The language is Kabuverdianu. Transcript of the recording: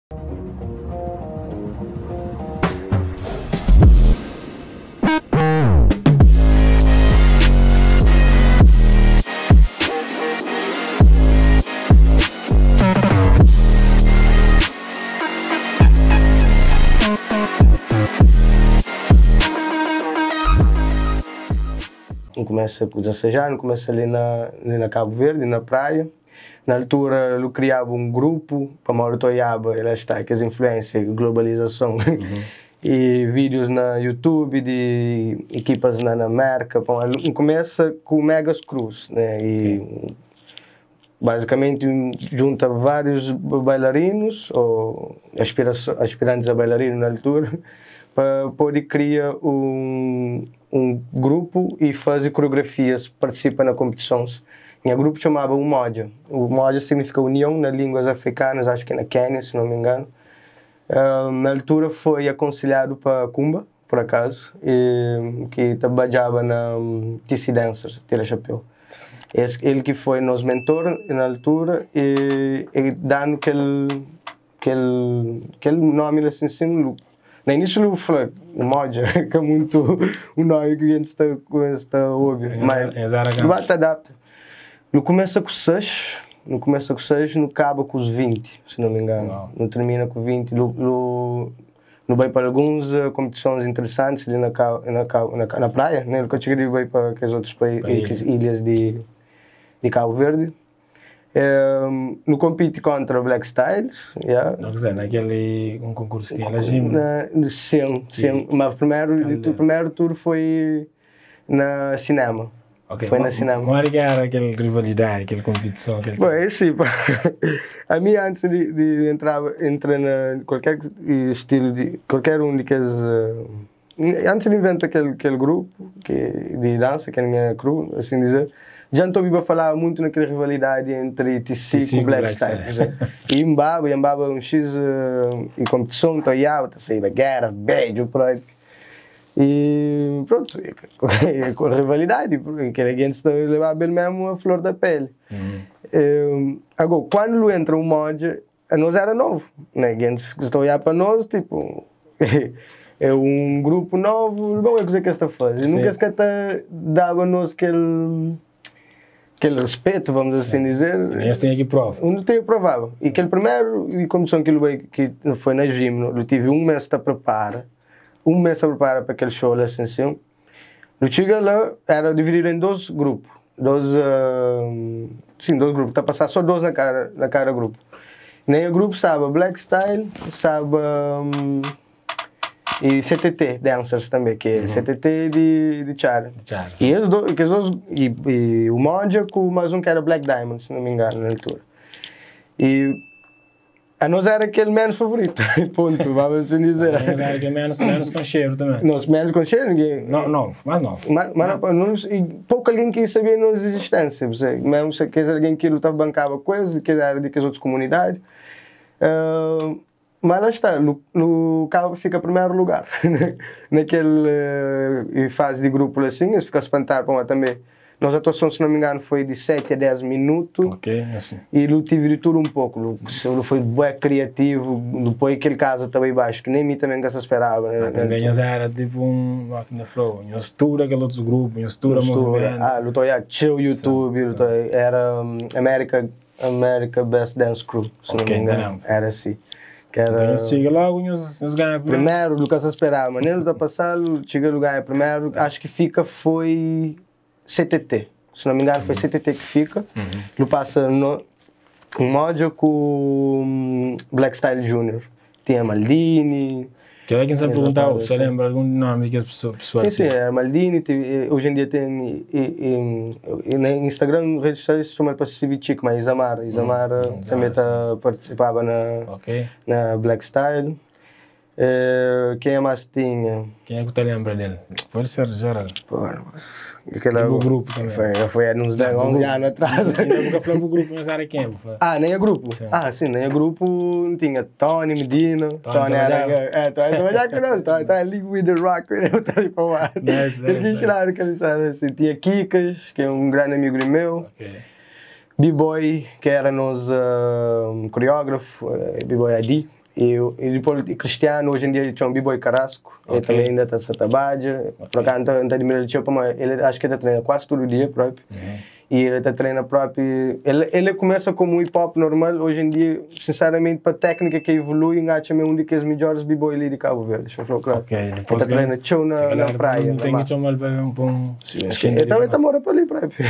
N kumesa ku 16 anu, N kumesa li na li na Kabu Verdi, na Praia. Na altura nu kriaba un grupu, pamodi nu ta oiaba, la sta, kes influensia, globalizason i vídius na YouTube di ekipas na na Merka. Pamodi N kumesa ku Megas Cruz, né, i bazikamenti N djunta várius bailarinus ô aspirantis a bailarinu na altura pa pode kria un un grupu i faze koreografias, partisipa na konpetisons. Nha grupu txomaba Umoja. Umoja signifika union na línguas afrikanas, acho ki na Kénia, si non mi inganu. Na altura foi akonselhadu pa Kumba, pur akazu, ki ta badjaba na TC Dancers, Tira Chapéu. Es, el ki foi nos mentor na altura i el da-nu kel Kel kel nomi la sin sin lu na inisiu lu fla modja ka muntu un nomi ki gentis ta kumesa ta obi ma lu ba ta adapta nu kumesa ku 6 nu kumesa ku 6 nu kaba ku 20 si no mi inganu nu termina ku 20 lu lu nu bai pa alguns kompetisons interesantis li na na na praia ne nu ka txiga di bai pa kes otus kes ilhas di di Kabu Verdi. Nu kompiti kontra Black Styles, yeah. Não, quer dizer, naquele um concurso que tinha lá gym. Sim, sim, mas primeiro, o primeiro tour foi na cinema. Ok. Foi na cinema. Modi ki era aquele rivalidade, aquele competição, aquele Bom, é assim, pá. A mim antes de, de entrar, entrar na qualquer estilo de qualquer um de aqueles Antis di inventa kel kel grupu ki di dansa, kel nha crew, asin dizer, dja N ta obiba falaba muntu na kel rivalidadi entri TC ku Black Style. I N baba, i N baba un xis i kompetison, N ta oiaba, ta saiba gera, bedju, propi. I prontu, ku rivalidadi, kel gentis ta lebaba el memu a flor da peli. Ago, kuandu lu entra un modja, Nos era novu, né? Gentis ki sta oiá pa nos, tipo, é un grupu novu, bon, é kuzê ki es ta faze. Nunka es ka ta daba nos kel kel respetu, vamos assim dizer. Nem es tinha ki prova. Nu tinha ki provaba. I kel primeru kompetison ki nu bai, ki foi na Jimno, nu tive un mês ta prepara, un mês ta prepara pa kel xou la, sin sin. Nu txiga la, era divididu en dos grupu, dos, sin, dos grupu, ta pasá so dos na kada, na kada grupu. Na nha grupu staba Black Style, staba i CTT Dancers tanbe, ki é CTT di, di Txada. I es dos, kes dos, i, i Umoja ku más un ki era Black Diamond, si no mi inganu, na altura. I A nos era kel menos favorito, ponto, vamos assim dizer. A nos era kel menos, menos konxedu também. Nos menos konxedu, ninguém. No, novo, mais novo. Ma, ma não, não, e pouco alguém que sabia nos existência, você, mesmo se kes alguém que lutava bancava com eles, que era de kes outras comunidades. Mas lá está, no, no Cabo fica primeiro lugar. Naquele fase de grupo assim, eles ficam espantados, mas também Nos atuason, si não me engano, foi di 7 a 10 minutu. Ok, assim. E lu tive di tudu un poku. Lu, lu foi bué kriativu, lu poi kel kaza ta bai baxu, ki nen mi tanbe N ka sa speraba. Ah, tanbe nhos era tipu un, mo ki N ta fla-u, nhos studa kel otus grupu, nhos studa movimentu. Ah, lu ta oiá txeu YouTube, lu ta, era America, America Best Dance Crew, si não me engano. Era si. Que era... Então, nhos txiga logu, nhos, nhos ganha primeru. Primeru, lu ka sa speraba, ma nen lu ta pasa, lu txiga lu ganha primeru, acho ki fika foi CTT, si não me engano foi CTT ki fika, lu pasa no un modja ku Black Style Junior, tinha Maldini. Kel-la ki N sta perguntau, bu sta lenbra algun nomi di kes pesoal? Sim, sim, era Maldini, hoje em dia tem na Instagram, redes sociais, txoma-l pa Civichick, ma Isamara, Isamara tanbe ta partisipaba na Black Style. Kenha más tinha? Kenha ku ta lenbra del? Pode ser jeral. Di bu grupu tanbe. Foi, foi há uns 10, 11 anu atrás. Inda bu ka fla bu grupu, mas era kenha bu fla? Ah, na nha grupu? Ah, sim, na nha grupu N tinha Tony Medina. Tony era, é, Tony trabadjaba ku nos, Tony tava ali with the rock, ta ali pa mar. Nice, El ki inxinadu kel história assim. Tinha Kikas, ki é un grandi amigu di meu. B-boy, ki era nos koreógrafu, B-boy Adi. E, e depois Cristiano, hoje em dia, ele é um b-boy Carrasco, ele também ainda está a trabalhar. Por acaso, não admiro ele, ele acho que ele treina quase todo dia próprio. E ele está treina próprio. Ele começa como hip hop normal, hoje em dia, sinceramente, para a técnica que evolui, acho que é um dos melhores b-boy ali de Cabo Verde. Deixa eu falar claro. Ok, Ele depois está treina show na praia. Tem que chamar para um Sim, ele também está morando para ali próprio.